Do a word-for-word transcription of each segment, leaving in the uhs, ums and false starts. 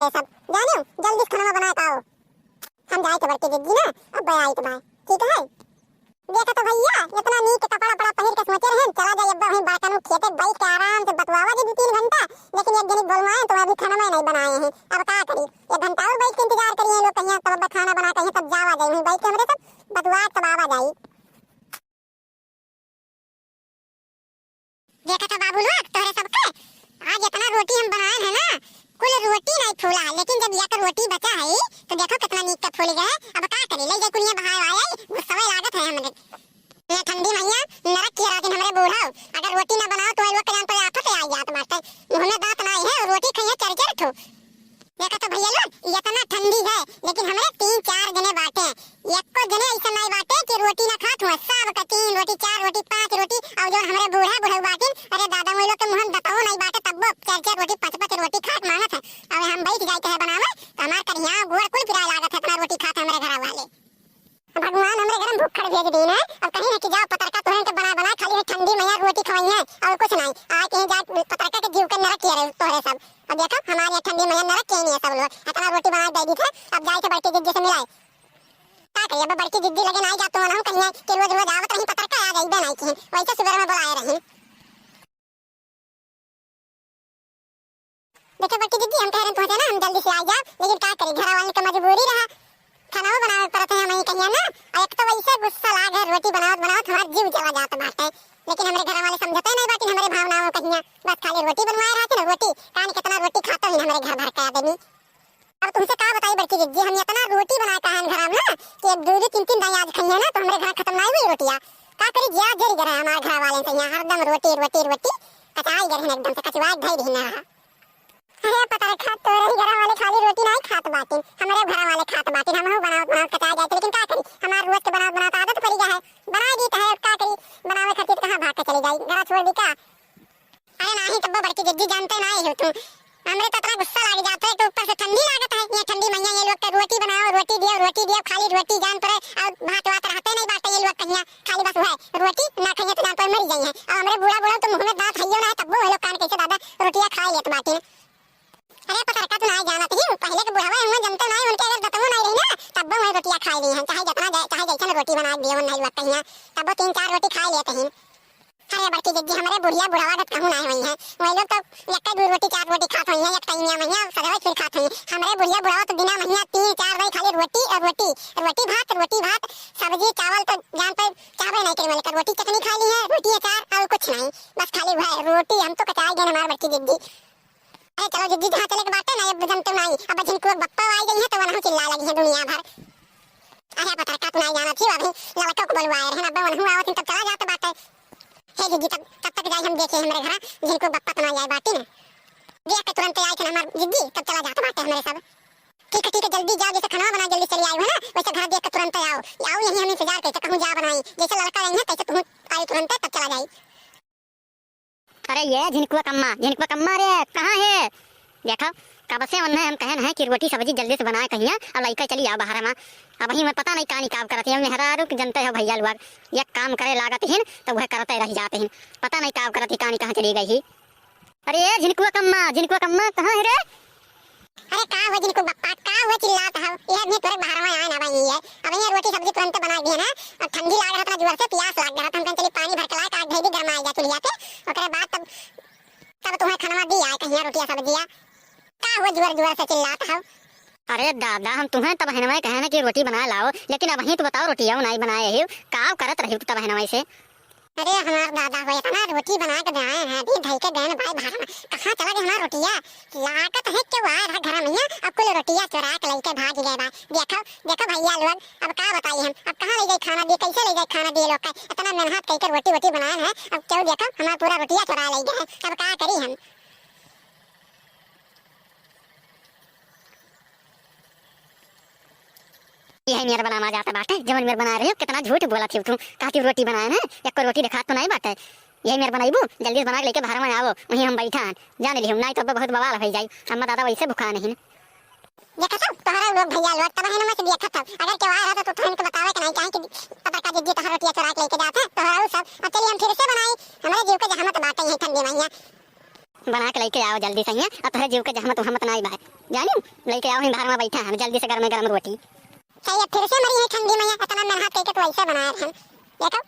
ये सब जानियो, जल्दी से खाना बनाए पाओ। हम जाइत बड़की जिज्जी ना, अब आइत बा, ठीक है? देखा तो भैया, इतना नीक कपड़ा उपड़ा पहिर के सोचे रहे, चला जाए, अब वहीं बड़कन खेते बैठ के आराम से बतुआवा जी दो तीन घंटा, लेकिन एक जनी बोलवाए तो अभी खाना नहीं बनाए हैं, अब का करी? एक घंटा और बैठ के इंतजार करिए लोग, कहिया तब अब खाना बना, कहिया तब जावा जाए, वहीं बैठ के हमरे सब बतुआ तब आवा जाई। देखा था बाबू लोग, तोहरे सबके आज इतना रोटी हम बनाए हैं ना, कुल रोटी नहीं फूला है, लेकिन जब एक रोटी बचा है तो देखो कितना नीक का फूल गया है। अब का करी, ले जाए कुनिया बहाए आए, गुस्सा लागत है हमरे। ये ठंडी मैया नरक किया रहती हमरे बूढ़ा, अगर रोटी ना बनाओ तो लोग के जान पर आफत आ जात बाटे। मुँह में दांत नहीं है, रोटी खाइए चर चर ठो। देखा तो भैया लोग, इतना ठंडी है, लेकिन हमरे तीन चार जने बाटे, एको जने ऐसा नहीं बाटे कि रोटी ना खात हुआ। सब का तीन रोटी, चार रोटी, पांच रोटी, और जो हमरे बूढ़ा बुढ़ऊ बाटिन, अरे दादा, वो लोग के मुंह में दतवो नहीं बाटे, तब्बो चार चार रोटी, पांच पांच रोटी खात मानत है। अब हम बैठ जाए चाहे बनावे, तो हमार करिया गोड़ कुल पिराए लागत है, इतना रोटी खात है हमरे घर वाले। भगवान हमरे घर में भूख खड़ भेज दीन है। अब कहीं ना कि जाओ पतरका तोहन के बना बना, खाली है ठंडी मैया रोटी खवाई है और कुछ नहीं। आए कहीं जाए पतरका के जीव के नरक किया रहे तोहरे सब। अब देखो हमारे यहाँ ठंडी मैया नरक किया नहीं है सब लोग। इतना रोटी बना दे दी थे, अब जाए थे बड़की जिज्जी से मिलाए। का करिए, अब बड़की जिज्जी लगे नहीं जात तो हम कहीं कि रोज रोज आवत रही पतरका, आ जाइबे नहीं कहीं। वैसे सुबह में बुलाए रही। देखो बड़की जिज्जी, हम कह रहे तुमसे ना, हम जल्दी से आ जाओ, लेकिन का करी, घर वाले के मजबूरी रहा, खाना वो बनावे पड़त है हमें कहिया ना। और एक तो वैसे गुस्सा लाग है, रोटी बनावत बनावत हमार जीव जला जात बाटे, लेकिन हमरे घर वाले समझते नहीं बाटे हमरे भावनाओं कहिया। बस खाली रोटी बनवाए रहते ना, रोटी, कान कितना रोटी खाते हैं हमरे घर भर के आदमी। अब तुमसे का बताई बड़की जिज्जी, हम इतना रोटी बनाए का है घर में ना कि एक दो दो तीन तीन दाई आज खाइए ना तो हमरे घर खत्म नहीं हुई रोटियां। का करी, जिया जरी गए हमारे घर वाले से, यहाँ हरदम रोटी रोटी रोटी, कचाई गए हैं एकदम से, कचवाए धई रही ना रहा। अरे पतरका, तोरे ही घर वाले खाली रोटी नहीं खात बाटिन, हमरे घर वाले खात बाटिन। हमहू बनावत बनावत कटाए जाए, लेकिन का करी, हमार रोज के बनावत बनावत आदत पड़ी गया है। बनाए दी तो है, का करी, बनावे खातिर कहाँ भाग के चली जाई, घर छोड़ दी का? अरे नाही तब्बो बड़की जिज्जी, जानते नाही हो तू, हमरे तो इतना गुस्सा लाग जाता है कि ऊपर से ठंडी लागत है। ये ठंडी मैया ये लोग के रोटी बनाओ, रोटी दियो, रोटी दियो, खाली रोटी जान पड़े और भात वात रहते नहीं बाटे ये लोग कहिया, खाली बस वह रोटी ना खाइए तो जान पड़े मरी जाइए। और हमरे बूढ़ा बूढ़ा तो मुँह में दांत हइयो ना है, तब्बो वो लोग कान कैसे दादा रोटियां खाए लेत बाटिन। अरे पतरका, तू नाय जानत ही, पहले के बुढ़ावा हुआ जनते नाय, उनके अगर दतवो नाय रही ना, तब वो रोटियां खाए ली हैं, चाहे जितना जाए, चाहे जैसन रोटी बना दिए, वो नहीं लगता ही हैं, तब वो तीन चार रोटी खाए लेते हैं। अरे बड़की जिज्जी, हमरे बुढ़िया बुढ़ावा गत कहूँ नाय हुई हैं, वही लोग तो एक दो रोटी, चार रोटी खात हुई हैं, एक टाइम या महीना सदैव फिर खात हुई हैं। हमरे बुढ़िया बुढ़ावा तो बिना महीना तीन चार दाई खाली रोटी और रोटी, रोटी भात, रोटी भात, सब्जी चावल तो जान पे चाहबे नहीं करी, लेकिन रोटी चटनी खा ली है, रोटी अचार और कुछ नहीं, बस खाली वह रोटी। हम तो कचाई गए हमारे बड़की जिज्जी। अरे चलो जिज्जी, जहाँ चले के बाटे ना, अब जमते नाई। अब झिनकुआ बप्पा आई गई है तो वनहु चिल्ला लगी है दुनिया भर। अरे पतरका, तू नाई जानत ही, अभी लड़का को बुलवाए रहे ना, अब वनहु आवत हैं तब चला जात बाटे। हे जिज्जी, तब, तब तक जाई हम देखे हमरे घर झिनकुआ बप्पा तो नाई आए बाटी ना। देख के तुरंत आई थे हमार जिज्जी, तब चला जात बाटे हमरे सब। ठीक है, ठीक है, जल्दी जाओ, जैसे खाना बना जल्दी चली आई हो ना, वैसे घर देख के तुरंत आओ। आओ यही हम इंतजार करते, कहूँ जा बनाई, जैसे लड़का आई है तैसे तुम आई तुरंत, तब चला जाई। अरे ये झिनकुआ कम्मा, झिनकुआ कम्मा रे, कहाँ है? देखो, कब से उन्हें हम कहन है कि रोटी सब्जी जल्दी से बनाए कहिया, अब लइका चली आओ बाहर मा। अबहीं मैं पता नहीं कानी काव करत है, मेहरारू के जनते हो भैया लोग, एक काम करे लागत हिन, तो वह करते रह जाते हिन। पता नहीं काव करत ही, कानी कहाँ चली गई ही। अरे ये झिनकुआ कम्मा, झिनकुआ कम्मा, कहाँ है रे? अरे का हुआ झिनकू बप्पा, का हुआ चिल्लात हव? ये आदमी तोरे बाहर में आए ना भाई है। अब ये रोटी सब्जी तुरंत बना दिए ना। अब ठंडी लाग रहा था जोर से, प्यास लाग रहा था, हम कहें चली पानी भर के लाए, काट धई दी, गरमाए जा चुलिया पे। ओकरे बाद तब, तब तुम्हें खाना दी आए कहिया रोटिया सब्जिया। का हुआ जोर जोर से चिल्लात हव? अरे दादा, हम तुम्हें तब हनवे कहे ना कि रोटी बना लाओ, लेकिन अब ही तो बताओ रोटिया नहीं बनाए हो, का करत रही तब हनवे से? अरे हमार दादा हो, इतना रोटी बना के बनाए हैं, अभी धई के गए भाई बाहर में, कहाँ चला गया हमार रोटिया? लागत है कि वो आए रहा घर में, अब कुल रोटिया चुरा के लेके भाग गए बा। देखो, देखो भैया लोग, अब का बताई हम, अब कहाँ ले जाए खाना दिए, कैसे ले जाए खाना दिए लोग का? इतना मेहनत करके रोटी वोटी बनाए हैं, अब क्यों देखो हमार पूरा रोटिया चुरा ले गए, अब का करी हम? यही मेर बनावा जाता बाटे, जवन मेर बना रहे हो, कितना झूठ बोला थी तू, कहा थी रोटी बनाए ना, एक को रोटी दिखा तो नहीं बाटे। यही मेर बनाईबू, जल्दी से बना के लेके बाहर में आवो, वहीं हम बैठा हैं, जान लियो, नहीं तो अब बहुत बवाल हो जाई, अम्मा दादा वैसे भुखा नहीं। देखा सब तोहरा लोग भैया लोग, तब है ना मैं से देखा था, अगर केहू आ रहा था तो तुहन के बतावे के नहीं, काहे कि पता का जिज्जी तोहरा रोटिया चुरा के लेके जाता है, तोहरा सब। अब चलिए हम फिर से बनाई, हमारे जीव के जहाँ मत बाटे यही ठंडी मैया। बना के लइके आओ जल्दी से हियाँ, अब तोहरे जीव के जहमत उहमत नाई बाय। जानिउ, लइके आओ, ही बाहर में बैठा है, जल्दी से गरमे गरम रोटी। चाहिए फिर से मरी है ठंडी में, इतना मेहनत करके तो ऐसे बनाए रहन। देखो,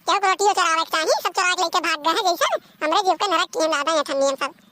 केहू के रोटियो चोरावे के चाही, सब चोरा के लइके भाग गए हैं जैसे। हमरे जीव के नरक किए दादा ये ठंडी में सब।